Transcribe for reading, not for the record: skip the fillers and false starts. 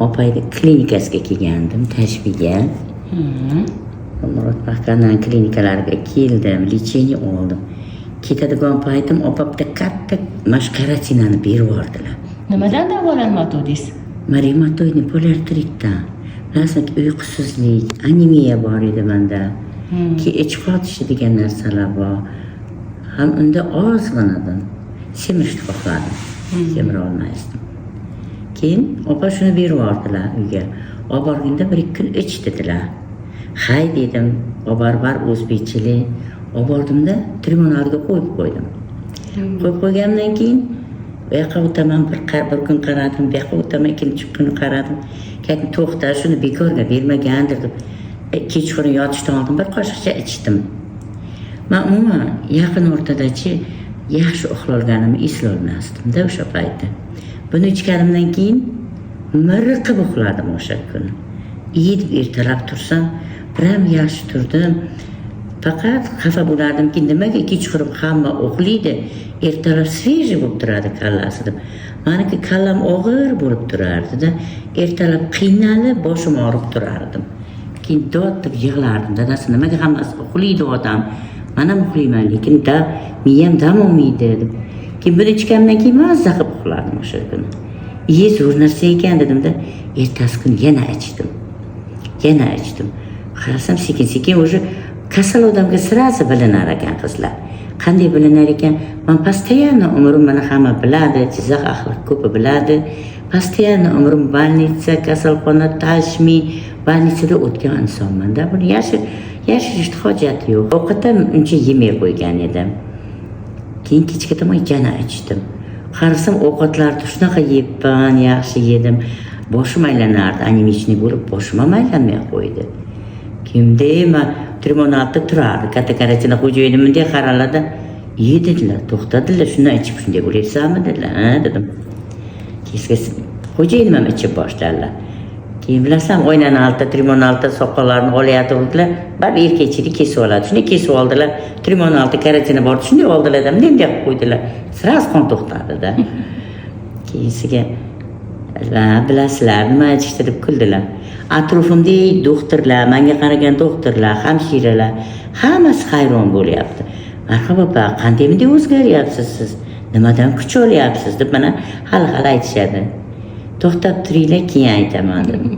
Opayni klinikasiga kelgandim tashviga. Murod Mahkamdan klinikalariga keldim, лечение oldim. Ketadigan paytim opa bitta katta mana shu karotinani berib yubordilar. Nimadan davolanmayotgandingiz? Man ревматоидный poliartritdan. Bilasizmi, uyqusizlik, anemiya bor edi manda. Keyin ich qotishi degan narsalar bor. Ham unda ozg'inadim. Semirishni xohladim. Semira olmasdim. Keyin opa shuni berib yubordilar uyga. Olib borganda 1-2 kun ich dedilar. Hay dedim, olib borib o'zbekchilik. Olib bordimda tribunalga qo'yib qo'ydim. Qo'yib qo'ygandan keyin u yoqqa o'taman, bir kun qaradim, bu yoqqa o'taman, ikkinchi kuni qaradim. Keyin to'xta, shuni bekorga bermagandir deb kechqurun yotishdan oldin bir qoshiqcha ichdim. Man umuman yaqin o'rtadachi yaxshi uxlolganimni eslolmasdim-da o'sha paytda. Buni ichganimdan keyin miriqib uxladim o'sha kuni. Yetib ertalab tursam, biram yaxshi turdim. Faqat xafa bo'lardimki, nimaga kechqurun hamma uxlaydi, ertalab свежий bo'lib turadi kallasi deb. Maniki kallam og'ir bo'lib turardi-da, ertalab qiynalib boshim og'rib turardim. Keyin dod deb yig'lardim. Dadasi, nimaga hammasi uxlaydi odam? Man ham uxlayman, lekin da miyam dam olmaydi deb. Keyin buni ichgandan keyin mazza qilib uxladim o'sha kuni. Iye, zo'r narsa ekan dedimda, ertasi kuni yana ichdim. Yana ichdim. Qarasam, sekin-sekin уже kasal odamga сразу bilinar ekan, qizlar. Qanday bilinar ekan? Man постоянно umrim, mana hamma biladi, Jizzax ahli ko'pi biladi. Постоянно umrim больница, kasalxona, tashmi, больница da o'tgan insonman-da. Buni yashirishni hojati yo'q. Ovqat ham uncha yemay qo'ygan edim. Keyin kechga tomon yana ichdim. Qarasam, ovqatlarni shunaqa yebman, yaxshi yedim. Boshim aylanardi, анемичный bo'lib boshim ham aylanmay qo'ydi. Kimda man tribunalda turardi. Katta karantinda xo'jayinim bunday qaraladi. Iye dedilar, to'xtadilar, shundan ichib shunday bo'lyapsanmi dedilar. Ha dedim. Keyin xo'jayinim ham ichib boshladilar. Keyin bilasizmi, oynani oldida, tribunalda soqollarini olayotgandilar. Baribir erkakchilik kesib oladi. Shunday kesib oldilar. Tribunalda karantinda bordi, shunday oldilar, bunday bunday qilib qo'ydilar. Сразу qon to'xtadi-da. Keyinsiga va bilasizlar nima ichishdi deb kuldilar. Atrofimda doktorlar, menga qaragan doktorlar, hamshiralar hammasi hayron bo'lyapti. Marhaba opa, qanday bunday o'zgaryapsiz siz? Nimadan kuch olyapsiz deb mana hali hali aytishadi. To'xtab turinglar, keyin aytaman dedim.